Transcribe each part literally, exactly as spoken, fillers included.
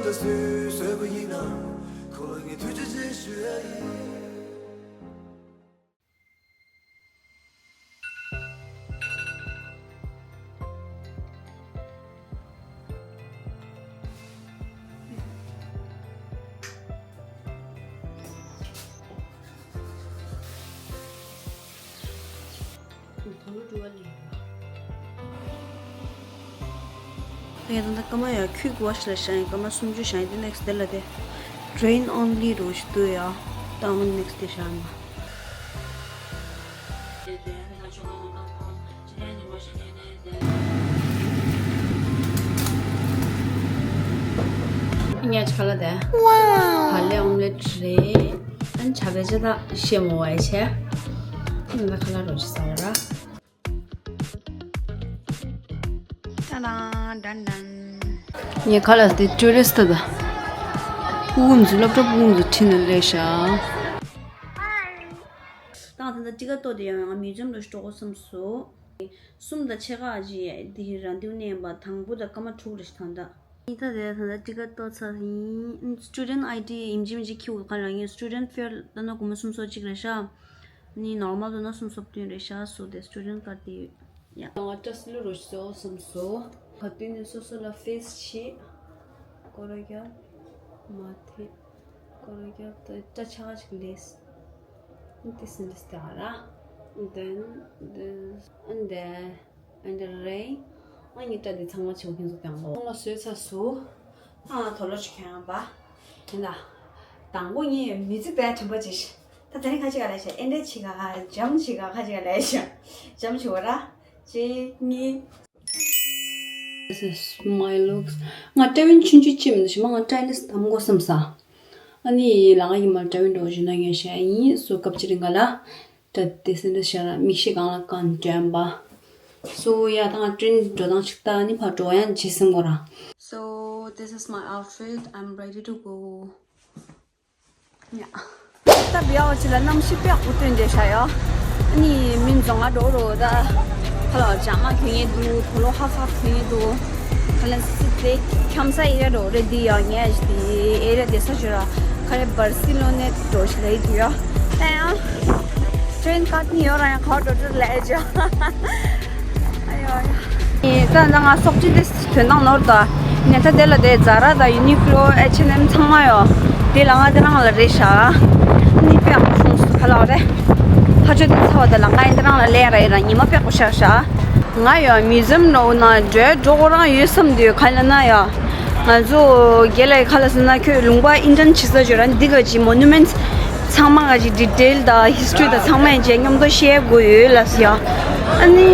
ད་སུས་བཟོས་པ་ཡིན་ན། ཁོ་ལ་ངས་ཐུགས་རྗེ་ཆེ་ཞུ་ཡ་ཡིན། ངས་ད་ལྟ་སྐར་མ་ཡ་ཁྱུག་ཝ་ཤི་ལ་བཞག་ཡིན། སྐར་མ་སུམ་ཅུ་བཞག་ཡིན། དེ་ནེག་སི་དེ་ལ་དེ་drain only རུ་ཞིག་འདུག་ཡ། ད་འོ་ནེག་སི་དེ་བཞག་ཡིན། ངས་ཁ་ལག་དེ། ཝའོ། བག་ལེབ་ཨོམ་ལེ་ཊི་རེད། ཨན་ཇ་བེ་ཇ་དང་ཤེ་མོ་བའི་ཆེ། ཨན་ད་ཁ་ལག་རོ་ཅི་ཟ་བ་ར། ཏ་ཌན་ཌན་ཌན། ངས་ཁ་ལག་དེ་ཊུ་རི་སི་ཊི་དང་། སྤུ་གུ་ཚོ་སློབ་གྲྭ་སྤུ་གུ་ཚོ་ཁྲིད་ནས་སླེབས་ཤག་ད་ད་ལྟ་ཊི་ཀེ་ཊི་ཏོ་དེ་ཡང་ང་མིའུ་ཛི་ཡམ་ལ་ཞིག་འགྲོ་དགོས་བསམ་སོང་། གསུམ་དང་ཕྱེད་ཀ་ཅིག་འདི་རང་འདེམས་གནས་པ་དང་པོ་དང་སྐར་མ་དྲུག་རེ་ཞིག་ད་ལྟ། ཨི་ད་དེ་ད་ལྟ་ཊི་ཀེ་ཊི་ཏོ་ཚར་ཡིན། སི་ཊུ་ཌེན་ཊི་ཨའི་ཌི་ཡིན་གཅིག་མིན་གཅིག་ཁྱེར་དགོས། ག་རང་ཡིན། སི་ཊུ་ཌེན་ཊི་ཕེར་ལ་ན་སྒོར་མོ་སུམ་སོ་གཅིག་རེད་ཤག་ནི་ནོར་མལ་དུ་ན་སུམ་སོ་བདུན་རེད་ཤག་སོ་དེ་སི་ཊུ་ཌེན་ཊི་ཀར་ཌི་ཡོད་ཡ། ང་ཏྲ་སི་ལུ་རོ་ཤི་སོ་སུམ་སོ། ག་དུས་ནས་སོ་སོ་ལ་ཕེ་སི་ཕྱིས། སྐོར་ར་རྒྱབ། མ་ཐེ། སྐོར་ར་རྒྱབ་ད་ཏྲ་ཆ་ག་ཅིག་ལས། འདི་སི་འདི་སྟེ་ག་ར། Then this and then and the rain. ཨ་ནི་ཏྲ་འདི་ཚང་མ་ཆེ་བོ་ཁྱེད་ཚོ་དང་པོ་ཚང་མ་བཟོས་ཚར་སོང་། ཨ་དོ་ལོ་ཅིག་ཁྱོད་ཡང་པ། དེ་ལ། དང་པོ་ངས་མི་ཚིག་པའི་དྲན་པ་ཅིག་ད་དེ་རིང་ཁ་ཅིག་ག་ལས་ཤག་ཨེ་འདྲ་ཅིག་ག་འཇམ་ཅིག་ག་ཁ་ཅིག་ག་ལས་ཤག་འཇམ་ཅིག་བ་ར། གཅིག་གཉིས། This is my looks. ང་ཊ་ཝན་ཆུང་ཆུང་ཅིག་མིན་ཞིག་མ་ང་ཊ་ཝན་དེ་དམ་གོ་བསམ་ས། ཨ་ནི་ལ་ང་ཡིན་མ་ཊ་ཝན་འགྲོ་བཞིན་ན་ངས་བཤད་ཡིན་སོ་སྐབས་ཅི་རིང་ག་ལ། ད་དེ་སེམས་ད་ཤར་མིག་ཤེས་གང་ལ་གང་འདྲེན་པ། སོ་ཡ་ད་ང་ཊྲེན་འགྲོ་སྟངས་ཅིག་ལྟ་ནི་ཕར་འགྲོ་ཡང་ཇི་སེམས་གོ་ར། So this is my outfit. I'm ready to go. ཡ། ད་བི་ཨའོ་ཅི་ལ་གནམ་གཤིས་དཔེ་ཡག་པོ་སྟོན་བསྡད་ཤག་ཡ། ཨ་ནི་མི་རྫོང་ང་འགྲོ་རོ་ད། ཧ་ལ་ཇ་མ་གྱོན་ཡས་འདུག་དོ་ལོ་ཧ་ཧ་གྱོན་ཡས་འདུག་ཧ་ལ་སི་ཏེ་ཁྱམ་ས་ཡེ་རོ་རེ་འདི་ཡ་ངས་ཨེ་ར་དེ་ས་ཞོ་ར་ཁ་རེ་བར་སི་ལོ་ནས་འགྲོ་ཞིག་ལ་ཡི་དུ་ཡ། ད་ཡང་ཊྲེན་ཀ་ནི་ཡོ་ར་ཡང་ཁ་འགྲོ་འགྲོ་ལ་ཨེ་ཇ། ཨ་ཡོ་ཡ། ད་ང་སོག་ཅི་དེ་དོན་དང་ནོར་ད། ནས་ད་དེ་ལ་དེ་ཛ་ར་ད་ཡུ་ནི་ཀློ་ཨེཆ་ཨེན་ཨེམ་ཚང་མ་ཡོ། དེ་ལ་ང་དེ་རང་ལ་རེད་ཤག་ནི་དཔེ་ཡག་པོ་བྱུང་སོང་ཁ་ལག་རེད། ཧ་ཅོ་དེ་ཚ་བ་དེ་ལ་ང་ཡིན་དེ་རང་ལ་ལས་ར་ཡིན་ར་ཉི་མ་དཔེ་པོ་ཤག་ཤག་ང་ཡོ་མིའུ་ཛི་ཡམ་ནོ་ན་འགྲོ་འགྲོ་གོ་རང་ཡོད་བསམ་དུས་ག་ལ་ན་ཡོ། ང་ཚོ་རྒན་ལགས་ཁ་ལ་སོང་ན་ཁྱོད་ལུང་པ་ཨིན་ཊརན་བྱེད་ས་ཅོ་ར་འདི་ག་ཅི་མོ་ནུ་མེན་ཊི་ཚང་མ་ག་ཅི་ཌི་ཊེལ་དང་ཧི་སི་ཊོ་རི་དང་ཚང་མ་ཡན་ཆད་མཉམ་དུ་ཤེས་དགོས་ཡོད་ལབ་སོང་ཡ། ཨ་ནི།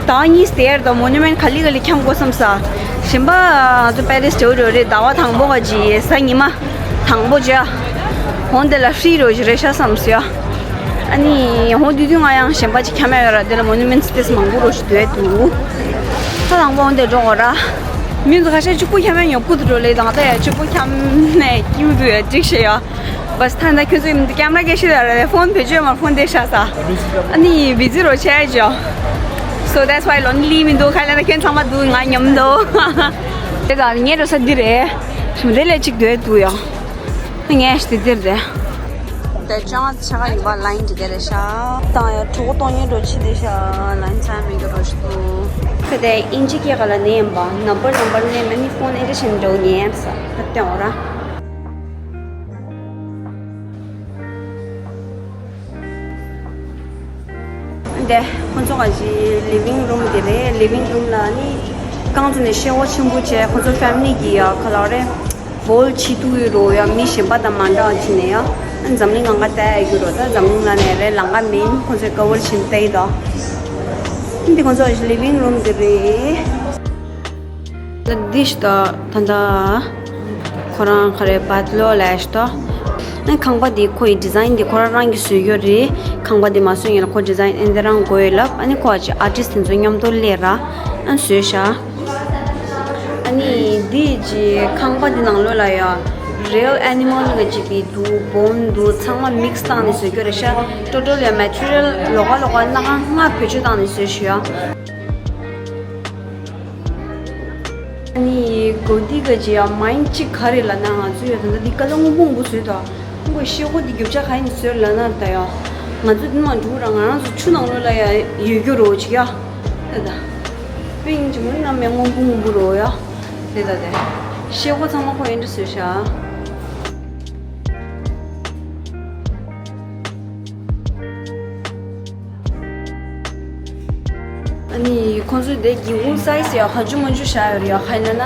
ད་གཉིས་སྟེར་དང་མོ་ནུ་མེན་ཊི་ག་ལི་ག་ལི་འཁྱམ་དགོས་བསམ་ས། གཞན་པ་ང་ཚོ་པེ་རི་སི་འགྲོ་འགྲོ་རེད། ཟླ་བ་དང་པོ་ག་ཅི་གཟའ་ཉི་མ་དང་པོ་ཅོ། འོན་ཏེ་ལ་ཧྲི་རོ་ཞིག་རེད་ཤག་བསམ་སོང་ཡ། ཨ་ནི་ཧོ་དུས་དུས་ང་ཡང་གཞན་པ་ཅིག་འཁྱམ་ཡ་ཡོད་ར། དེ་ལ་མོ་ནུ་མེན་ཊི་སི་ཏེས་མང་པོ་རོ་ཞིག་འདུག་ཨེ་འདུག་ད་དང་པོ་འོན་ཏེ་འགྲོ་གོ་ར། མི་ཚོ་ཁ་ཤས་གཅིག་པུ་འཁྱམ་ཡ་ཉོབ་ཀུ་དུ་འགྲོ་ལེ་དང་ད་ཡ་གཅིག་པུ་འཁྱམ་ནས་སྐྱིད་དུ་ཡ་འགྲིག་ཤེས་ཡ། བས་ཐ་ན་ཁྱོད་ཚོ་ཡིན་ཀེམ་ར་སྐད་ཤེས་ཡ་ར་ཕོན་བེད་སྤྱོད་མ་ཕོན་དེ་ཤ་ས། ཨ་ནི་བི་ཛི་རོ་ཆེ་ཨེ་ཇོ། So that's why lonely མི་འདུག་ཁ་ལ་ན་ཁྱོད་ཚང་མ་འདུག་ང་ཉམས་འདུག་དེ་དང་ངའི་འགྲོ་ས་འདི་རེད། དེ་ལས་གཅིག་སྡོད་འདུག་ཡ། ངས་ཞི་དེ་འདིར་རེད། དེ་ཅང་ཆ་ག་ཡིན་པ་ལ་ཡིན་འདི་དེ་རེད་ཤག་དང་ཡ་གྲོགས་གཏོང་ཡས་འགྲོ་ཆེ་དེ་ཤག་ལ་ཡིན་ཚ་མི་འགྲོ་ཞིག་འདུག་ཁ་དེ་ཨིན་ཇི་སྐད་ག་ལ་ནས་ཡིན་པ་ནམ་བར་ནམ་བར་ནས་མ་ནི་ཕོན་ཨེ་འདྲ་བྱས་ནས་འགྲོ་ཉན་ས་ད་སྟོན་འོ་ར། འདི་ཁོང་ཚོ་ག་ཅི་ལི་ཝིང་རུམ་དེ་རེད། ལི་ཝིང་རུམ་ལ་ནི་རྐང་ཚོ་ནས་ཤེ་བོ་ཆེན་པོ་བྱས་ཁོང་ཚོ་ཕེ་མི་ལི་གི་ཡ་ག་ལ་རེད། བོལ་ཆེ་ཏུ་ཡི་རོ་ཡ་མི་གཞན་པ་དང་མ་འདྲ་བ་ཅི་ནས་ཡ། འཛམ་གླིང་གང་ག་ལྟ་ཡ་རྒྱུ་རོ་ད་འཛམ་གླིང་ལ་ནས་རེད་ལང་ག་མིན་ཁོང་ཚོའི་ཀ་བར་ཕྱིན་ཏེ་ཡི་དོ། འདི་ཁོང་ཚོ་ག་ཅི་ལི་ཝིང་རུམ་དེ་རེད། ད་འདི་ཞིག་ད་ད་ད། ཁོ་རང་ག་རེ་བད་ལོ་ལས་ཤི་ཏོ། ཨ་ཁང་པ་འདི་ཁོ་ཡི་ཌི་ཛ་ཡིན་འདི་ཁོ་རང་རང་གིས་བཟོས་ཡོད་རེད། ཁང་པ་འདི་མ་བཟོས་ཡིན་ལ་ཁོ་ཌི་ཛ་ཡིན་འདི་རང་དགོས་ཡོད་ལབ། ཨ་ནི་ཁོ་ཨ་ཅི་ཨར་ཊིསི་དེ་ཚོ་མཉམ་དུ་སླེབས་ར་ཨ་བཟོས་ཤག་ཨ་ནི་འདི་ཅི་ཁང་པ་འདི་ནང་ལོགས་ལ་ཡ་རི་ཡལ་ཨེ་ནི་མལ་གི་ཅིག་གི་འདུག་བོན་འདུག་ཚང་མ་མིག་སི་བཏང་ནས་བཟོས་ཡོད་རེད་ཤག་ཊོ་ཊལ་ཡ་མེ་ཊི་རི་ཡལ་ལོགས་ཀ་ལོགས་ཀ་སྣ་ཁ་ལྔ་བེད་སྤྱོད་བཏང་ནས་བཟོས་ཤག་ཡ། ཨ་ནི་གོ་ཏི་ག་ཅི་ཡ་མ་ཡིན་གཅིག་ག་རེ་ལབ་ན། ང་ཚོ་ཡ་ད་ལྟ་འདི་ཀ་ལ་སྔོན་པོ་སྔོན་པོ་བཟོས་ད། སྔོན་པོ་ཤེལ་སྒོ་འདི་རྒྱུ་ཆ་ག་ཡིན་བཟོས་ལབ་ན་ད་ཡ། ང་ཚོ་འདི་མ་འགྲོ་ར། ང་རང་ཚོ་ཆུ་ནང་ལོགས་ལ་ཡ་ཡོད་རྒྱུ་རོ་ཅིག་ཡ། ད་ད། དཔེ་ཡིན་གཅིག་མིན་ན་མེ་སྔོན་པོ་སྔོན་པོ་རོ་ཡ། དེ་ད་དེ། ཤེལ་སྒོ་ཚང་མ་ཁོ་ཡིན་འདྲ་བཟོས་ཤག་ཨ་ནི་ཁོང་ཚོས་དེ་སྒེའུ་ཁུང་སའི་ཛི་ཡང་གང་བྱུང་མང་བྱུང་བཞག་ཡོད་རེད་ཡ། ག་ཡིན་ན་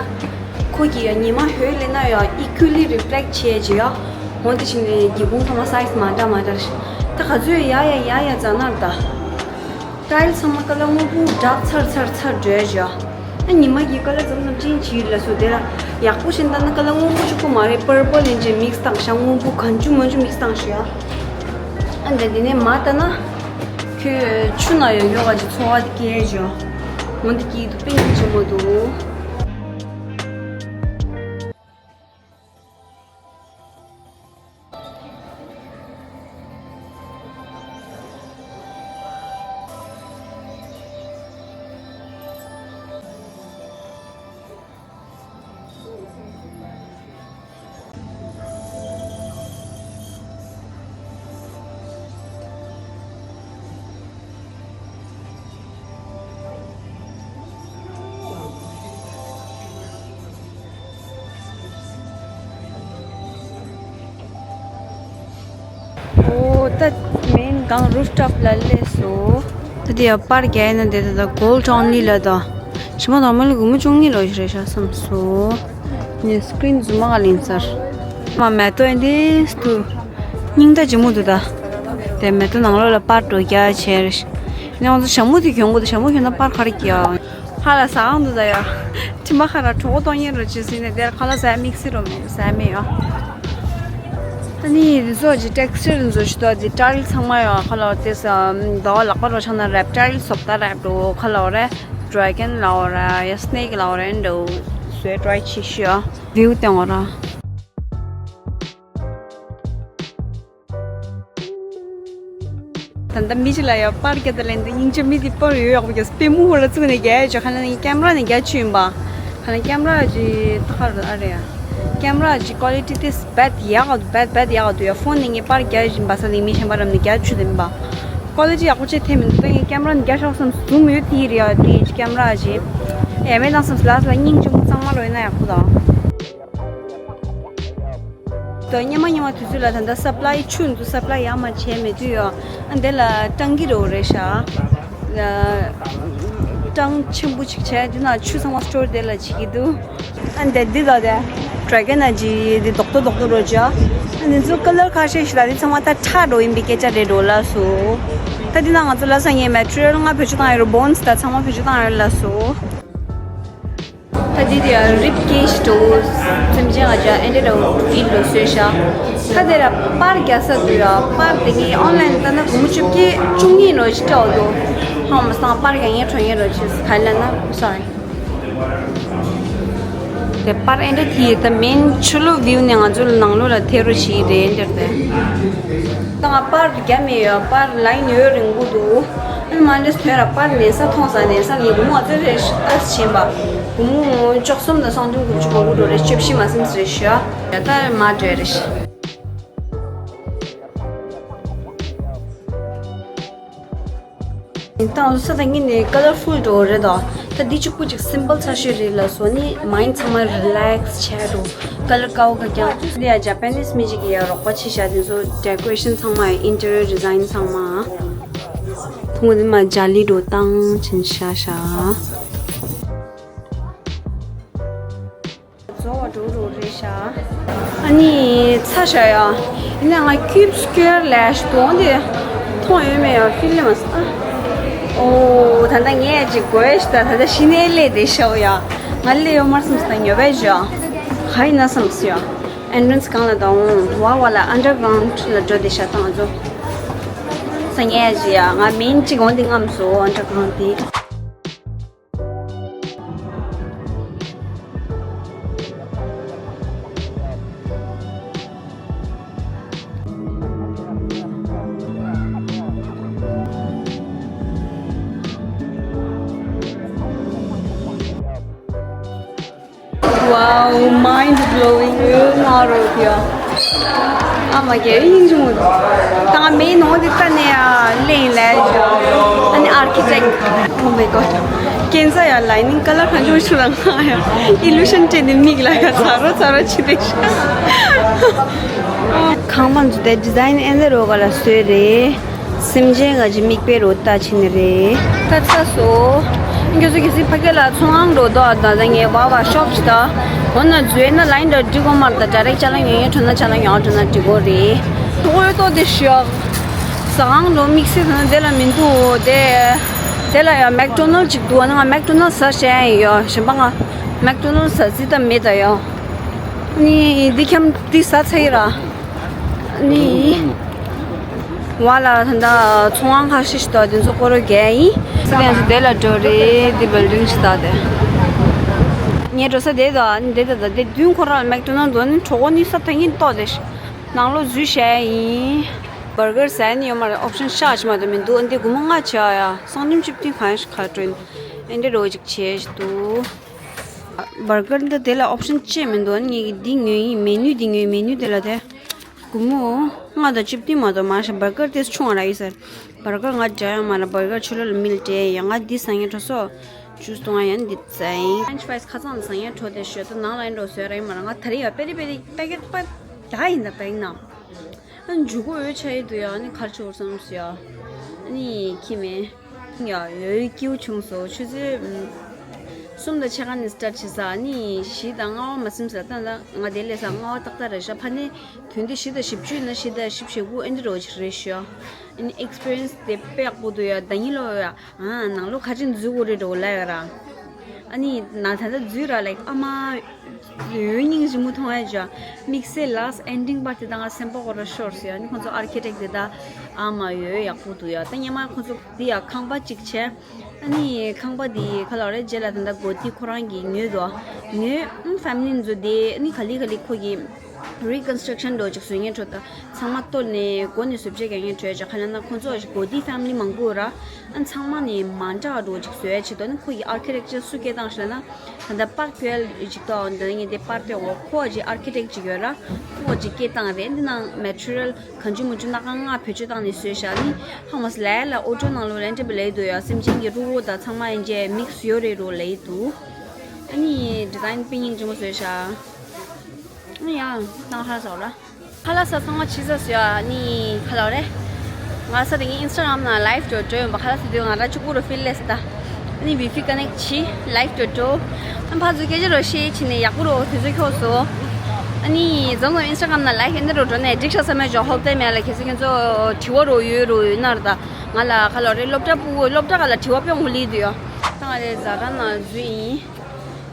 ཁོ་གི་ཡ་ཉི་མ་ཧོས་ལེན་ན་ཡ་ཨི་ཀུ་ལི་རི་ཕི་ལེག་ཊི་བྱེད་ཅིག་ཡ། འོ་དེ་བྱས་ནས་སྒེའུ་ཁུང་ཚང་མ་སའི་ཛི་མ་འདྲ་མ་འདྲ་རེད། ད་ག་ཚོད་ཡ་ཡ་ཡ་ཡ་ཛ་ན་རེད་ད། ཊའིལ་ཚང་མ་ཀ་ལར་སྔོན་པོ་འདྲ་ཚར་ཚར་ཚར་འགྲོ་ཡ་ཅིག་ཡ། ཨ་ཉི་མ་གི་ཀ་ལར་ཙམ་ཙམ་ཅན་ཅིག་ལ་སོ་དེ་ལ་ཡག་པོ་བྱས་ན་ད་ནི་ཀ་ལར་སྔོན་པོ་གཅིག་པོ་མ་རེད། པར་པལ་ཡིན་ཅིག་མིག་སི་བཏང་ཤག་སྔོན་པོ་གང་བྱུང་མང་བྱུང་མིག་སི་བཏང་ཤག་ཡ། ཨ་འདི་འདི་ནས་མ་ལྟ་ན། ཁྱོད་ཆུ་ནང་ཡོད་ཡོད་ག་ཅིག་ཚོར་བ་དེ་སྐྱེ་བྱུང་། འོ་འདི་སྐྱིད་འདུག་དཔེ་སྙིང་རྗེ་མོ་འདུག་ཨོ་ད་མེན་སྒང་རུཕ་ཊོབ་ལ་སླེབས་སོང་། ད་དེ་ཡང་པར་རྒྱག་ཡིན་ན་དེ་ད་ད་གོལ་ཌི་ཨོན་ལི་ལ་ད། ཞི་མ་དང་མ་ལི་སྒོར་མོ་བཅུ་གཉིས་ལོ་ཞིག་རེད་ཤག་བསམ་སོང་། ངས་སི་ཀི་རིན་རྫུན་མ་ག་ལེན་ཚར། མ་མེ་ཏོག་ཡིན་དེ་སྟུ། སྙིང་རྟ་ལྗིད་མོ་འདུག་ད། དེ་མེ་ཏོག་ནང་ལོགས་ལ་པར་འགྲོ་རྒྱ་ཆེར། ནས་ང་ཚོ་ཞྭ་མོ་དེ་གྱོན་དགོས་འདུག་ཞྭ་མོ་གྱོན་ན་པར་ག་རེ་རྒྱག་ཧ་ལ་ཟ་གང་འདུག་ད་ཡ། ཁྲིམས་ཁ་ར་གྲོགས་པོ་གཏོང་ཉེན་རོ་ཅི་ཟིན་ནས་དེར་ཁ་ལ་ཟ་མིག་སི་རོ་མེད་ཟ་མེད་ཡ། ད་ནི་རི་ཛོ་ཅི་ཊེག་སི་ཊར་རི་ཛོ་ཅི་ཏོ་ཅི་ཊའིལ་ཚང་མ་ཡ་ཁ་ལ་དེ་ས་ཟླ་བ་ལག་པ་རོ་ཆགས་ན་རེབ་ཊའིལ་སོགས་ད་རེབ་འགྲོ་ཁ་ལ་རེ་ཌི་རེ་གན་ལ་འོ་ར་ཡ་སི་ནེག་ལ་འོ་ར་འགྲོ་སུའི་ཊི་རའི་ཆི་ཤི་ཡ་བིའུ་སྟེང་འོ་ར། ད་ལྟ་མི་ཞིག་ལ་ཡང་པར་རྒྱག་ད་ལན་དུ་སྙིང་རྗེ་མི་དེ་པར་ཡོད་ཡག་པོ་རྒྱག་པེ་མུ་ཧོ་ལ་བཙུགས་ནས་རྒྱག་ཡ་ཆོ་ཁ་ལ་ནི་ཀེམ་ར་ནས་རྒྱག་ཆུ་ཡིན་པ། ཁ་ལ་ཀེམ་ར་ཅི་ད་ཁ་ར་ཨ་རེ་ཡ། ཀེམ་ར་ཅི་ཀོ་ལི་ཊི་དེ་བེད་ཡག་ག་བེད་བེད་ཡག་ག་དུ་ཡ་ཕོན་ནས་ངས་པར་རྒྱག་བཞིན་པ་ས་ནས་མི་གཞན་པ་རམ་ནས་རྒྱག་ཆུ་དེ་མིན་པ། ཀོ་ལི་ཊི་ཡག་པོ་ཆེ་ཐེ་མི་འདུག་ད་ངས་ཀེམ་ར་ནས་རྒྱག་ཆོག་བསམ་ཟུམ་ཡོད་དེ་རེད་ཡ་དེ་ཀེམ་ར་ཅི། ཨེ་མེད་ན་བསམ་ལ་ས་ལ་སྙིང་རྗེ་མོ་གཙང་མ་རོ་ཡིན་ན་ཡག་པོ་དང་། དོ་སྙེ་མ་སྙེ་མ་དུས་ཚོད་ལ་ད་ལྟ་སབ་ལའི་ཆུ་འདུག་སབ་ལའི་ཡག་མ་བྱས་མེད་དུས་ཡོ། ཨ་འདི་ལ་ཊང་གི་རོ་རེད་ཤག་ཊང་ཆེན་པོ་ཅིག་བྱས་དེ་ན་ཆུ་ཚང་མ་སི་ཊོར་དེ་ལ་བྱེད་ཀྱི་འདུག་ཨ་འདི་འདི་ལ་དེ་ཊི་རེ་གན་ན་ཇི་འདི་རྡོག་ཏོ་རྡོག་ཏོ་རོ་ཅག་ཨ་འདི་ཚོ་ཀ་ལར་ཁ་ཤས་ཤིག་ལ་དེ་ཚང་མ་ད་ཁྲ་འགྲོ་ཡིན་པའི་སྐད་ཆ་རེད་འགྲོ་ལ་སོ། ད་འདི་ན་ང་ཚོ་ལ་ས་ངའི་མེ་ཊི་རི་ཡལ་ལྔ་བེད་སྤྱོད་བཏང་ཡོད་རེད། བོན་སི་ད་ཚང་མ་བེད་སྤྱོད་བཏང་ཡོད་ལ་སོ། ད་འདི་དེ་ཡང་རིབ་ཀེ་ཇི་འདྲ་བོ་སེམས་ཅན་ང་ཅག་ཨེ་འདྲ་འདྲ་བོ་ཡིན་འགྲོ་བཟོས་ཤག་ད་དེ་ལ་པར་རྒྱག་ས་འདུག་ཡ། པར་དེ་ངས་ཨོན་ལན་ལྟ་ན་སྒོར་མོ་བཅོ་བརྒྱད་བཅུ་གཉིས་ནོ་ཅི་འདྲ་བོ་འདུག་ཧང་མ་སང་པར་རྒྱག་ངས་གྲོན་ངས་རོ་ཆེ་ག་ལ་ན་སོ་རི། དེ་པར་ཨེ་འདྲ་དེ་ད་མེན་ཆུ་ལུ་བིའུ་ནས་ང་ཚོ་ནང་ལོགས་ལ་ཐེ་རོ་ཞིག་རེད་འདིར་དེ། ད་ང་པར་རྒྱག་མེད་ཡོད། པར་ལ་ཡིན་ཡོད་རིང་པོ་འདུག་ཨ་ནི་མ་འདྲེས་དོན་ར་པར་ལེན་ས་མཐོང་ས་ལེན་ས་ངས་སྒོར་མོ་ཨ་ཙི་རེ་ཨ་ཙི་བྱིན་པ། སྒོར་མོ་བཅུ་གསུམ་དང་སུམ་སྟོང་དགུ་བཅུ་གོ་དགུ་འགྲོ་རེ་བཅུ་བཞི་མ་ཟིན་ཙི་རེ་ཞུ་ཨ། ཡ་ད་མ་འདྲེ་རེ་ཞུ། ད་ང་ཚོ་ས་དང་གཉིས་ནས་ཀ་ལར་ཕུལ་འགྲོ་རེད་དོ། ད་འདི་གཅིག་པུ་ཅིག་སིམ་པལ་ཚ་ཤོས་རེད་ལ་སོ་ནི་མའིན་ཚང་མ་རི་ལེག་སི་བྱས་འགྲོ། ཀ་ལར་ཀའོ་ཀ་ཀྱང་འདི་ཡ་ཇ་པ་ནིས་མི་ཅིག་གི་ཡ་རོགས་པ་ཆེ་ཤ་དེ་ཚོ་ཌེ་ཀོ་རེ་ཤན་ཚང་མ་ཨིན་ཊི་རི་ཡར་ཌི་ཛའིན་ཚང་མ། ཐུང་ངུ་དེ་མ་ཇ་ལི་འགྲོ་བཏང་ཕྱིན་ཤ་ཤ། རྫོགས་པ་འགྲོ་རོགས་རེད་ཤག་ཨ་ནི་ཚ་ཤ་ཡ། ཡིན་ན་ང་ཀིབ་སི་ཀོ་ཡར་ལས་དོང་དེ་མཐོང་ཡོད་མེད་ཡ་ཕི་ལེ་མ་ས། ཨོ་ད་ལྟ་ངས་ཅིག་དགོས་ཤི་ད་ད་ལྟ་གཞི་ནས་སླེབས་བསྡད་ཤག་ཡ། ང་སླེབས་ཡོད་མར་བསམ་སི་ད་ཉོ་བས་ཞོ། ག་ཡིན་ན་བསམ་སི་ཡ། ཨེན་ཊི་རན་སི་སྒང་ལ་ད་འོང་བ་བ་ལ་ཨན་ཌར་གྷ་རའུན་ཌི་ལ་འགྲོ་བསྡད་ཤག་ད་ང་ཚོ། ས་ངས་ཅིག་ཡ་ང་མིན་ཅིག་འོང་དེ་རྔམ་སོ་ཨན་ཌར་གྷ་རའུན་ཌི་དེ། Wow, mind blowing. ཨ་མ་གི་ཡིན་ཅུང་། ད་ང་མེད་ནོ་དེ་ལྟ་ནས་ཡ་ལེན་ལས་ཨ་ནི་architect. Oh my god. ཁྱེད་ཚོ་ཡ་ལའི་ནིང་ཀ་ལར་གང་བྱུང་ཞུ་རང་ང་ཡ་illusion སྤྲད་ནས་མིག་ལ་ཡ་ཚ་རོ་ཚ་རོ་བྱེད་དེ་ཤག་ཁང་པ་འཛུགས་དེ་design ཨེ་འདི་རོ་ག་ལ་བཟོས་རེད། སེམས་ཅན་ག་ཅི་མིག་དཔེ་རུ་ལྟ་ཕྱིན་ནི་རེད། ལྟ་ཚ་སོ། ཁྱོད་ཚོ་གལ་སྲིད་ཕ་གི་ལ་ཚོང་ཁང་འགྲོ་དོ་ཨ་ད་ད་ངས་བ་བ་ཤོབ་ཅི་ད། འོ་ན་འཛུལ་ན་ལའིན་འདྲ་འགྲིག་གོ་མར་ད་direct ཅ་ལག་ཉོ་ཉོ་འགྲོ་ན་ཅ་ལག་ཉོ་འགྲོ་ན་འགྲིག་གོ་རེད། ཧོ་ཡོད་དོ་དེ་ཤོག་ཟ་ཁང་འགྲོ་དམིགས་བསལ་ད་ན་དེ་ལ་མི་འདུག་དེ། དེ་ལ་ཡང་McDonald ཅིག་འདུག་ཨ་ན་ང་McDonald ཟ་བྱས་ཡོད་གཞན་པ་ང་McDonald ཟ་རྩིས་ད་མེད་ད་ཡོད། ནི་འདི་ཁྱམ་འདི་ཟ་ཚ་ཡི་ར། ནི། བ་ལ་ད་ལྟ་ཚོང་ཁང་ཁ་ཤས་ཤིག་དང་དེ་ཚོ་སྐོར་རོ་རྒྱག་ཡིན། ས་དེ་ཚོ་དེ་ལ་འགྲོ་རེད་འདི་building ཞིག་ད་དེ། ངས་འགྲོ་ས་དེ་དང་ནི་དེ་དང་དེ་མདུན་ཁོ་རང་McDonald འདུག་ནི་གྲོགས་པོ་ནི་ས་ཐག་ཉིན་ཏོག་དེ་ནང་ལོགས་འཛུལ་བྱས་ཡིན། Burger ཟས་ནི་ཡོད་མ་རེད། option ཤག་ཅིག་མ་གཏོགས་མི་འདུག་འདི་སྒོར་མོ་ལྔ་བྱས་ཡ་སང་ཉིན་ཆིབས་སྟེང་གང་ཞིག་ཁ་སྤྲོད་ཨེ་འདྲ་རོ་ཅིག་བྱས་ཤིག་འདུག Burger འདི་དེ་ལ་option ཅི་མི་འདུག་ངས་འདི་ཉོས་ཡིན། menu འདི་ཉོས། menu དེ་ལ་དེ། སྒོར་མོ་ལྔ་དང་བཅུ་བདུན་མ་གཏོགས་མ་ཤ་བར་གར་དེ་ཆུང་བ་ར་ཡོད་ཟེར། བར་གར་ང་འདྲ་ཡང་མ་ར་བར་གར་ཆུ་ལོ་ལ་མིལ་སྤྲད་ཡ་ང་འདི་ཟ་ངེ་འགྲོ་སོ། ཇུས་གཏོང་ཡ་ཡང་འདི་ཟ་ཡིན། French fries ཁ་ཚང་ལ་ཟ་ངེ་འགྲོ་དེ་ཞོ་ད་ནང་ལ་ཡང་འགྲོ་ཟོས་ར་ཡིན་མ་ར་ང་ད་རེ་ཡ་པེ་རི་པེ་རི་པེ་ཀེ་ཊི་པ་ད་ཡིན་ད་པེ་ན། ཨ་འཇུ་གུ་འོད་ཆ་ཡི་འདུག་ཡ་ནི་གར་ཆོར་བསམ་སི་ཡ། ནི་ཁྱི་མེ། ཡ་ཡོའི་སྐྱིའུ་ཆུང་སོ་ཆུ་ཚོད་གསུམ་དང་ཕྱེད་ཀ་ནས་སི་ཊར་བྱེད་ས་ནི་བཞི་དང་ལྔ་པ་མ་ཟིན་ས་ད་ལྟ་ང་དེ་ལས་ས་ལྔ་པ་ཏག་ཏག་རེད་ཤག་ཕ་ནི་དོན་དེ་བཞི་དང་བཞི་བཅུ་ན་བཞི་དང་བཞི་བཅུ་ཞེ་དགུ་ཨེ་འདྲ་རོ་ཆི་རེད་ཤག་ཨ་ནི་ཨེག་སི་པི་རི་ཡན་སི་དེ་དཔེ་ཡག་པོ་འདུག་ཡ། ཟླ་ཉིན་ལོ་ཡ་ཨ་ནང་ལོ་ཁ་ཅིག་འཛུལ་དགོས་རེད་འགྲོ་ལ་ཡ་ར། ཨ་ནི་ན་ད་ལྟ་འཛུལ་ར་ལེགས་ཨ་མ། ཡོད་སྙིང་རྗེ་མོ་མཐོང་ཡ་ཅག་དམིགས་བསལ་last ending part དེ་དང་ང་སེམས་པ་ཁོ་ར་ཤོར་སོང་ཡ། ནི་ཁོ་ཚོ་architect དེ་དག་ཨ་མ་ཡོད་ཡག་པོ་འདུག་ཡ། ད་སྔོན་མ་ཁོ་ཚོ་འདི་ཡ་ཁང་པ་གཅིག་བྱས། ཨ་ནི་ཁང་པ་འདི་ག་ལ་རེད་རྗེས་ལ་ད་ལྟ་སྒོ་འདི་ཁོ་རང་གིས་ཉོས་འདུག་ཉོས་ཨ་family འཛུལ་དེ་ཨ་ནི་ག་ལེ་ག་ལེ་ཁོ་གིས་reconstruction འགྲོ་ཅིག་བཟོས་ངེས་འགྲོ་ད། ཚང་མ་གཏོར་ནས་སྒོ་ནས་བཟོ་བཅོས་རྒྱག་ངེས་འགྲོ་ཡ་ཅག་ག་ལ་ན་ཁོ་ཚོ་སྒོ་འདི་family མང་པོ་ཡོད་ར། ཨ་ཚང་མ་ནས་མ་འདྲ་བ་འགྲོ་ཅིག་བཟོ་ཡ་ཆེད་དུ་ནི་ཁོ་ཡི་architecture སུ་སྐད་བཏང་ཤི་ལ་ན། ད་ལྟ་པར་ཁོལ་ཅིག་ཏོ་འདི་ངས་དེ་པར་ཏོ་འོ་ཁོ་ཅིག་architect ཅིག་ཡོད་ར། ཁོ་ཅིག་སྐད་བཏང་རེད། འདི་ནང་material གང་ཅི་མུ་ཅི་སྣ་ཁ་ལྔ་བེད་སྤྱོད་བཏང་ནས་བཟོས་ཤག་ནི་ཧ་མ་སི་ལས་ལ་ཨོ་ཊོ་ནང་ལོ་རེན་ཊི་བི་ལས་འདུག་ཡ། སེམས་ཅན་གྱི་རུ་བོ་དང་ཚང་མ་ཡན་ཆད་mix ཡོད་རེད་རོ་ལས་འདུག་ཨ་ནི་design དཔེ་སྙིང་རྗེ་མོ་བཟོས་ཤག་ཨ་ནི་ཡང་ཏང་ཧ་ཟོ་ར། ཁ་ལག་ཟ་ཚང་མ་ཕྱི་ཟ་ཟོས་ཨ་ནི་ཁ་ལག་རེད། ང་ས་དེ་ངའི་Instagram ནང་live འགྲོ་འགྲོ་ཡོང་པ་ཁ་ལག་ཟ་དུས་ང་ར་གཅིག་པུ་རུ་feel less ད། ཨ་ནི་we feel connect ཆི་live འགྲོ་འགྲོ། ཨ་ཕ་ཚོ་སྐད་ཆ་རོ་ཤེས་ཆི་ནས་ཡག་པོ་རོ་དུས་ཚོད་འཁྱོག་སོ། ཨ་ནི་རྫོང་རྫོང་Instagram ནང་live ཨེ་འདི་རུ་འགྲོ་ནས་འགྲིག་ཤག་བསམ་མེད་ཅོ་ཧོབ་ཏེ་མེད་ལ་ཁྱེད་ཚོ་ཁྱེད་ཚོ་དྲི་བ་རོ་ཡོད་རོ་ཡོད་ན་ར་ད། ང་ལ་ཁ་ལག་རེད་སློབ་གྲྭ་ཕྲུ་གུ་སློབ་གྲྭ་ག་ལ་དྲི་བ་དཔེ་ངོ་ལི་དུ་ཡོ། ད་ང་རེ་ཛ་དྲག་ནང་འཛུལ་ཡིན།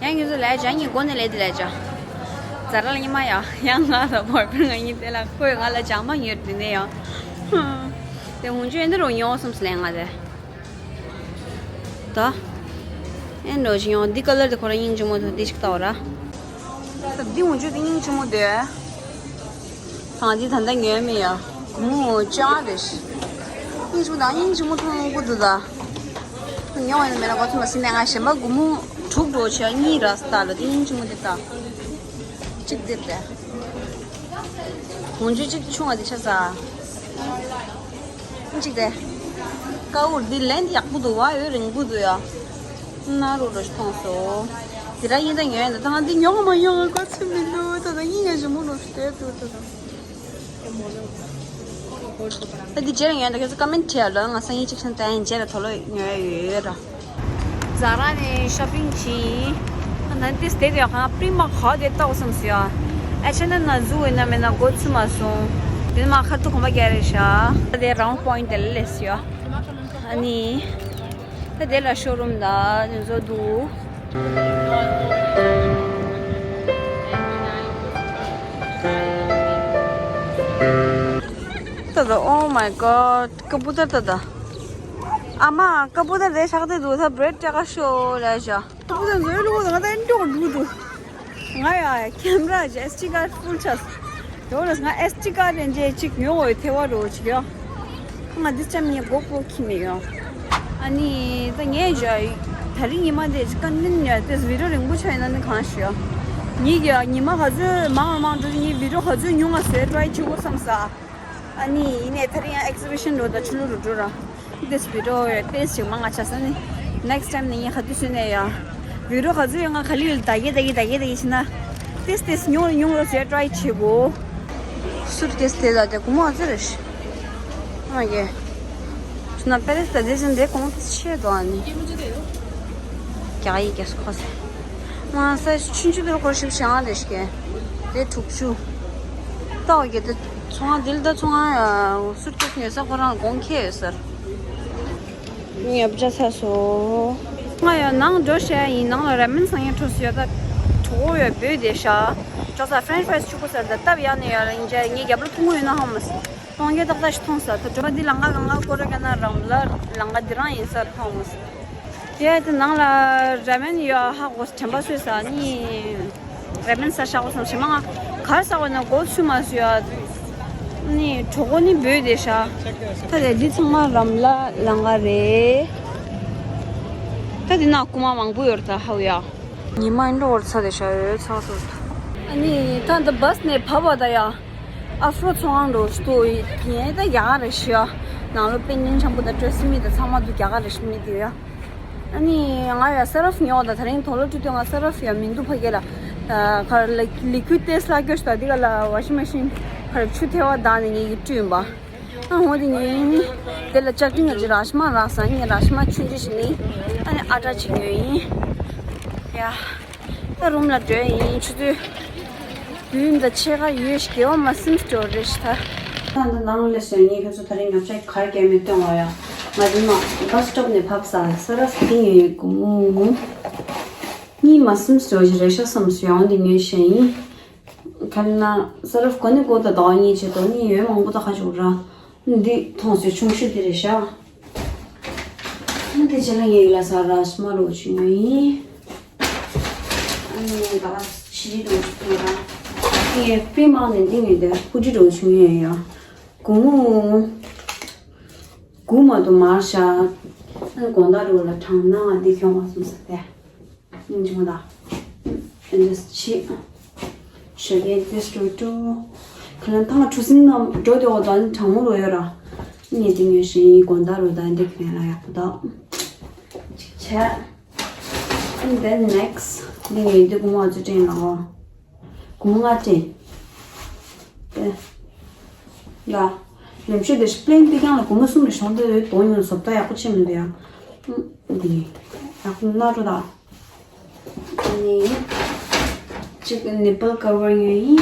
ཡང་ངེད་ཚོ་ལས་བྱ་ངེད་སྒོ་ནས་ལས་དེ་ལས་བྱ། ཛ་དྲག་ལ་ཉི་མ་ཡ་ཡང་ང་དང་བར་བར་ང་གཉིས་དེ་ལ་ཁོས་ང་ལ་ཇག་མ་ཉོས་དེ་ནས་ཡང་། དེ་འུན་ཆུ་ཨེ་འདི་རུ་ཉོ་བསམ་སི་ལས་ང་དེ། ད། ཨེ་འགྲོ་ཞིག་ཡོང་འདི་ཀ་ལར་དེ་ཁོ་རང་སྙིང་རྗེ་མོ་འདུག་འདི་ཞིག་ལྟ་བ་ར། ད་འདི་འུན་ཆུ་དེ་སྙིང་རྗེ་མོ་འདུག་ད་འདི་ད་ལྟ་ཉོས་མེད་ཡ། སྒོར་མོ་བཅོ་ལྔ་རེད། སྙིང་རྗེ་མོ་དང་སྙིང་རྗེ་མོ་མཐོང་གི་འདུག་ད། ཉོ་བ་ནི་མེད་ན་གོ་ཚོད་མ་ཟིན་ནས་ང་གཞན་པ་སྒོར་མོ་དྲུག་འགྲོ་བྱས་གཉིས་ར་སི་ད་ལ་དེ་སྙིང་རྗེ་མོ་དེ་ད། གཅིག་འདིར་རེད། འོན་ཆུ་གཅིག་ཆུང་བ་དེ་ཆ་ས། གཅིག་རེད། ཀ་འུར་འདི་ལན་ཡག་པོ་འདུག་བ་ཡོད་རིང་པོ་འདུག་ཡ། ན་རུ་རུ་མཐོང་སོ། དེ་ར་ཡིན་ད་ཉོས་ཡིན་ད་ད་འདི་ཉོ་མ་ཉོ་ག་ཚོད་མི་འདུག་ད་ད་ཡིན་ཡ་ཞིམ་པོ་རུ་ཞུ་དེ་འདུག་ད་ད། ད་འདི་རྗེས་ལ་ཉོས་ཡིན་ད་ཁྱེད་ཚོ་ཀ་མེན་བྲིས་ཡ་ལ་ང་སང་ཉིན་གཅིག་ཆང་ད་ཡིན་རྗེས་ལ་དོ་ལོ་ཉོ་ཡ་ཡོད་ཡོད་ར། Zara ནས་shopping བྱས། ཨ་ནི་ཏིས་དེ་དེ་གང་པྲིན་མ་ག་དེ་ལྟ་བསམ་སོང་ཡ། ཨ་ཆེ་ན་ན་ཟུག་ཡོད་ན་མེད་ན་མགོ་ཚུད་མ་སོང་། དེ་ནས་མ་ཁ་ཐུག་གོམ་པ་རྒྱག་རེད་ཤག་ད་དེ་རའུན་པོ་ཡིན་དེ་ལ་སླེབས་སོང་ཡ། ཨ་ནི། ད་དེ་ལ་ཤོ་རུམ་ད་དེ་ཚོ་འདུག་ད་ད། Oh my god. ཀ་པུ་ཏར་ད་ད། ཨ་མ་ཀ་པུ་ཏར་དེ་ཤག་དེ་འདུག་ད་བྲེད་སྤྲད་ག་ཤོ་ལ་ཤ། ཀ་པུ་ཏར་འཛོལ་ལུགས་ད་ང་ད་འགྲོ་འགྲོ་འདུག་ང་ཡ་ཡ་ཁེམ་ར་ཇི་ཨེས་ཌི་ཀར་ཕུལ་ཆགས། དེ་འོ་ལ་ང་ཨེས་ཌི་ཀར་དེ་འདྲས་གཅིག་ཉོ་འོས་ཐེ་བ་རོ་ཅིག་ཡོ། ང་འདི་ཙམ་ངས་མགོ་སྐོར་ཁྱི་མི་ཡོང་། ཨ་ནི་ད་ངས་ཇ་ད་རིང་ཉི་མ་དེ་ཀ་ནིན་ཡ་དེ་བི་ཌིའོ་རིང་པོ་ཆགས་ཡིན་ན་ནི་གང་ཤི་ཡོ། ངེད་ཀྱིས་ཉི་མ་ག་ཚོད་མང་རུ་མང་འགྲོ་ངེད་བི་ཌི་ཡོ་ག་ཚོད་ཉུང་ང་བཟོས་ཊ་རའི་བྱེད་དགོས་བསམ་ས། ཨ་ནི་ཡིན་ནའི་ད་རིང་ཡང་ཨེག་ཟི་བི་ཤན་འགྲོ་ད་ཆུ་ལུ་རུ་འགྲོ་ར། ཏིས་བི་ཌི་ཡོ་ཏིས་ཅིག་མང་ང་ཆ་ས་ནི། ནེག་སི་ཊའིམ་ནི་ངས་ག་དུས་བཟོས་ནས་ཡ། བི་ཌི་ཡོ་ག་ཚོད་ཡོད་ང་ག་ལེ་ཡོད་ད་གེ་ད་གེ་ད་གེ་ད་གེ་བྱེད་ན། ཏིས་ཏིས་ཉུང་རུ་ཉུང་རུ་བཟོས་ཊ་རའི་བྱེད་དགོས། སུཊ་ཀེས་དེ་ལ་དེ་སྒོར་མོ་ག་ཚོད་རེད། ཨ་ཡེ། ཤུ་ན་པེ་རེས་ད་དེ་བཞིན་དེ་གོང་དུ་ཆེ་དོ་ཨ་ནི། རྒྱག་ཡི་རྒྱག་སོ་ཁོ་སེ། མ་ས་ཆུན་ཆུ་དེར་སྐོར་ཞིབ་བྱེད་ཡང་རེ་ཞིག་གེ། དེ་དྲུག་ཅུ། ཏོག་གེ་དེ་ཚོང་ཨ་དེ་ལ་ད་ཚོང་ཨ་སུཊ་ཀེས་ཉོས་ས་ཁོ་རང་གོང་ཁེ་ཡོད་སར། ངས་ཡབ་ཆ་ཚ་སོ། ང་ཡང་ནང་འགྲོ་ཤེས་ཡིན་ནང་ལ་ར་མེན་སང་ཡང་འཕྲོ་སུ་ཡོད་ད། གྲོགས་ཡོད་བོད་དེ་ཤ། ཅོ་ས་ཧྥ་རེན་ཆི་ཕ་རེས་ཆུ་ཁོ་སར་ད་སྟབས་ཡག་ནས་ཡོད་ལ་ཡིན་ཅེ་ངས་རྒྱབ་ལ་ཐུང་ངུ་ཡོད་ན་ཧང་མ་སི། གཏོང་རྒྱུ་ཏག་ཏག་ཞིག་མཐོང་ས་ད་གྲོ་འདི་ལང་ཀ་གང་ག་སྐོར་ར་ཀ་ན་རང་ལ་ལང་ཀ་འདི་རང་ཡིན་ས་མཐོང་མ་སོང་། དེ་དེ་ནང་ལ་ར་མེན་ཡོད་ཧ་གོ་དྲན་པ་སོས་ས་ནི། ར་མེན་ས་ཤ་གོ་སོང་ཞེ་མ་ང་གར་ས་བ་ན་གོ་ཚུ་མ་སོ་ཡ། ནི་གྲོ་གོ་ནི་བོད་དེ་ཤ། ད་དེ་འདི་ཚང་མ་རམ་ལ་ལང་ཀ་རེད། ད་དེ་ན་རྐུ་མ་མང་པོ་ཡོད་རེད་ད་ཧ་ཡ། ཉི་མ་ཨིན་འགྲོ་བར་ཚ་དེ་ཤ་ཡོད་ཚ་སོ། ཨ་ནི་ད་འདི་བྷ་སི་ནས་བབས་པ་ད་ཡ། ཨ་ཧྥོ་ཚོང་ཁང་འགྲོ་ཞིག་ཏུ་ཡིན་ད་ཡག་རེད་ཤི་ཡ། ནང་ལོ་པེ་ཉིན་ཆང་པོ་དང་ཏྲེ་སི་མི་དང་ཚང་མ་འདུག་རྒྱ་གར་རེད་ཤི་མི་དེ་ཡ། ཨ་ནི་ང་ཡ་ས་རབ་ཉོ་ད་ད་རིང་དོ་ལོ་ཀྲུ་ཏོ་ང་ས་རབ་ཡ་མི་འདུག་ཕ་གི་ལ། ཁར་ལི་ལི་ཀུ་ཏེ་སི་ལ་སྐྱོ་ཤི་ད་དེ་ག་ལ་ཝ་ཤིང་མ་ཤིན་ཁར་ཆུ་ཐེ་བ་དང་ནི་ངེད་ཀྱི་བཀྲུས་ཡིན་པ། ཨ་ཧོ་དེ་ངེད་ཡིན་ནི་དེ་ལ་ལྕགས་ཀྲིན་ང་ཅི་ར་ཤི་མ་རག་ས་ངེད་ར་ཤི་མ་ཆུན་ཅི་ཞིག་ནི། ཨ་ནི་ཨ་ཏྲ་ཅིག་ཉོས་ཡིན། ཡ། ད་རུམ་ལ་འགྲོ་ཡིན་ཆུ་ཚོད། དུས་ཡུན་ད་ཕྱེད་ཀ་ཡོད་ཤི་གེ་བ་མ་སིམ་སི་ཏོར་རེ་ཤི་ད། ད་འདི་ནང་ལས་སོན་ངས་ཁྱོད་ཚོ་ད་རིང་ཉོ་ཆ་གར་རྒྱག་མེད་སྟོན་བ་ཡ། ང་འདི་ནང་བྷ་སི་སི་ཊོབ་ནས་ཕབ་ས་ས་ར་སི་ཏིང་ཡོད་གོ་མོ། གཉིས་མ་སིམ་སི་ཏོར་ཞིག་རེ་ཤ་སམ་སི་ཡང་འདི་ཉོས་ཤ་ཡིན། ཁ་ན་ས་ར་སི་གོ་ནི་གོ་ད་དོ་གཉིས་བྱེད་དོ་གཉིས་ཡོད་མང་པོ་ད་ཁ་ཆུ་ར། འདི་མཐོང་སོས་ཆུང་ཤོས་འདི་རེད་ཤག་འདི་རྗེས་ལ་ངའི་ཡིག་ལ་ས་ར་སྨ་རོ་བྱུང་ཡོད་ཡིན། ཨ་ནི་ད་ཕྱི་རི་རོ་བྱུང་ཡོད་ར། ངའི་པི་མང་ནས་འདི་ངའི་འདི་ཧུ་ཇི་རོ་བྱུང་ཡོད་ཡ། དགུང་ལོ་དགུ་མ་གཏོགས་མར་ཤག་ཨ་ནི་དགོང་དག་རོ་ལ་གྲང་ན་འདི་ཁྱོང་བ་སོང་ས་དེ། སྙིང་རྗེ་མོ་དང་། ཨེ་འདྲ་ཆེ། ཞོགས་ཀས་ཏེ་སྤྲོ་སྤྲོ། ཁ་ལ་ཐང་ཁྲུ་སིན་ནམ་འགྲོ་དེ་འོ་དང་གྲང་མོ་རོ་ཡོད་ར། ངས་དེ་ངས་ཞེ་ཡིན་དགོན་བདག་རོ་དང་འདི་ཁན་ལ་ཡག་པོ་དང་། ཅིག་བྱས། And then next འདི་ངས་འདི་གུང་བ་ཚོ་དྲན་ལ་འོ། གུང་ང་དྲན། ཏེ། ཡ། ལེམ་ཤོད་དེ་པི་ལེན་པི་ཀང་ལ་གུང་མ་གསུམ་རེ་ཤོང་དེ་དོ་ཉུང་བཟོ་ལྟ་ཡག་པོ་ཆེ་མི་འདུག་ཡ། ཨུམ། འདི། ཡག་པོ་སྣ་རོ་དང་། ནི། གཅིག་ནི་པལ་ཀ་བར་ཡོད་ཡིན།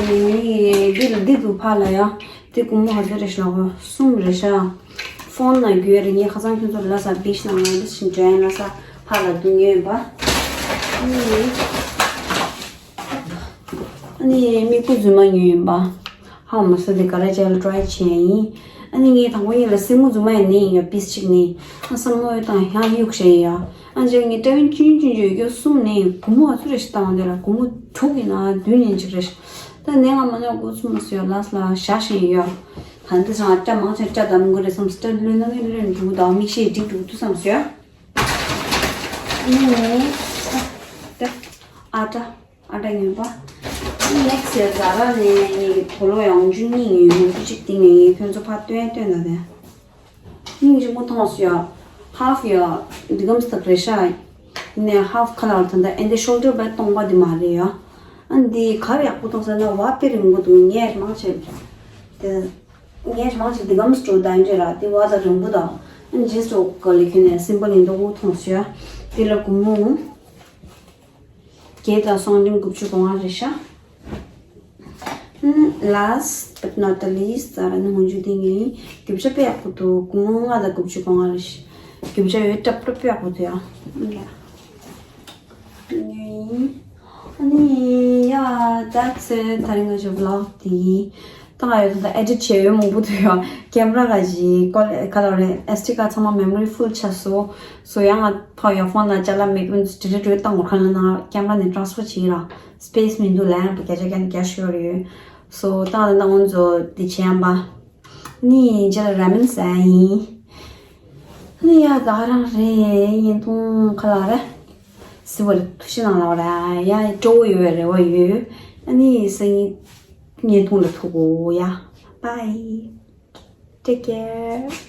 ནི་འདི་ལ་འདི་འདུག་ཕ་ལ་ཡ། འདི་གུང་མོ་ཧ་ཟེ་རེ་ཤ་གསུམ་རེ་ཤ། ཕོན་ན་རྒྱུ་རེ་ངས་ཁ་སང་ཁྱོད་ཚོར་ལ་ས་བིཤ་ན་ང་འདི་ཕྱིན་འགྲོ་ཡིན་ལ་ས་ཕ་ལ་འདུག་ཉོས་ཡིན་པ། ནི། ནི་མིག་པོ་རྫུན་མ་ཉོས་ཡིན་པ། ཧ་མ་ས་དེ་ག་རེ་བྱས་ལ་ཀྲའི་བྱས་ཡིན། ཨ་ནི་ངས་དང་པོ་ཉིད་ལ་སེན་མོ་རྫུན་མ་ཡིན་ནི་ཡིན་ཡ་པིས་གཅིག་ནི། ཨ་སང་མོ་ཡོད་དང་ཡང་གཡུག་བྱས་ཡ། ཨ་ཅེ་ངས་ཀྲའི་ཅུན་ཅུན་ཅུན་ཡོད་གསུམ་ནི་གུང་མོ་ཨ་ཚུ་རེ་ཞིག་བཏང་དེ་ལ་གུང་མོ་དྲུག་ཡིན་ན་བདུན་ཡིན་གཅིག་རེ་ཞིག་ད་ནས་ང་མ་ནོར་གོ་ཚུ་མ་སུ་ཡ་ལ་ས་ལ་ཞག་ཞིག་ཡིན་ཡ། ད་འདི་སང་སྐྲ་མང་ཆེ་སྐྲ་དམ་གོ་རེ་སམ་སི་སྐྲ་ལོས་ན་ངས་ལོས་འགྲུག་དང་མིག་ཤེས་འགྲིག་འགྲུག་ཏུ་སམ་སུ་ཡ། ཨ་ནི་ད་ཨ་ཏྲ། ཨ་ཏྲ་ཉོས་པ། ནེག་སི་ཡ་ཛ་ར་ནས་ངེད་ཀྱི་དོ་ལོ་ཡང་འཇུ་གཉིས་ཡོད་ཡོད་གཅིག་དེ་ངས་ངས་ཁྱོད་ཚོ་ཕར་སྟོན་སྟོན་ན་དེ། སྙིང་རྗེ་མོ་མཐོང་སོང་ཡ། ཧཱཕ་ཡ། འདི་གམ་སྟག་རེ་ཤ། ནས་ཧཱཕ་ཁ་ལར་ད་ལྟ་ཨེ་འདི་ཤོལ་ཌར་བས་སྟོང་པ་འདི་མ་རེད་ཡ། ཨ་འདི་གར་ཡག་པོ་མཐོང་ས་ན་བ་དཔེ་རིང་པོ་འདུག་ངས་མང་ཆེ། དེ། ངས་མང་ཆེ་འདི་གམ་སྤྲོ་ད་འདྲེ་ར་དེ་བ་ད་རིང་པོ་དང་། ཨ་འཇིས་སོ་ག་ལི་ཁྱོད་ནས་སིམ་པལ་ཡིན་མདོག་པོ་མཐོང་སོང་ཡ། དེ་ལ་གུང་མོ། བརྒྱད་དང་སོང་འགྲིམ་དགུ་བཅུ་གོ་ལྔ་རེད་ཤག Last but not the least ད་ར་ནི་སྔོན་འཇུག་དེ་ངའི་རྒྱུ་ཆ་དཔེ་ཡག་པོ་འདུག་གུང་མོ་ལྔ་དང་དགུ་བཅུ་གོ་ལྔ་རེད་ཤག་རྒྱུ་ཆ་ཡོད་སྲབ་སྲབ་དཔེ་ཡག་པོ་འདུག་ཡ། ཨ་ནི་ཡ་that's it ད་རིང་ང་ཞའི་vlog དེ་ད་ང་ཡོད་ད་edit བྱས་ཡོད་མང་པོ་འདུག་ཡ། ཀེམ་ར་ག་ཞིག་ཀོ་ལེ་ག་ལ་རེད་SD card ཚང་མ་memory full ཆགས་སོང་། སོ་ཡང་ང་ཕ་ཡ་ཕོན་ལ་ཅ་ལག་མེད་ཀུན་delete བཏང་བར་ཁ་ལ་ན་ཀེམ་ར་ནས་transfer བྱས་ར་space མི་འདུག་ལན་བརྒྱ་ཆ་བརྒྱ་ནས་བརྒྱ་ཤོར་ཡོད། སོ་ད་ང་ད་ང་ཚོ་དེ་བྱས་ཡང་པ་ནི་རྗེས་ལ་ར་མེན་ཟ་ཡིན། ནི་ཡ་ད་རང་རེད་ཡིན་ཐུང་ཁ་ལ་རེད། གཟིགས་པ་ལ་ཐུགས་རྗེ་གནང་ལབ་ར། ཡ་སྤྲོ་པོ་ཡོད་པའི་རེ་བ་ཡོད། ཨ་ནི་སང་ཉིན་བརྙན་ཐུང་ལ་ཐུག་གོ། ཡ་bye, take care.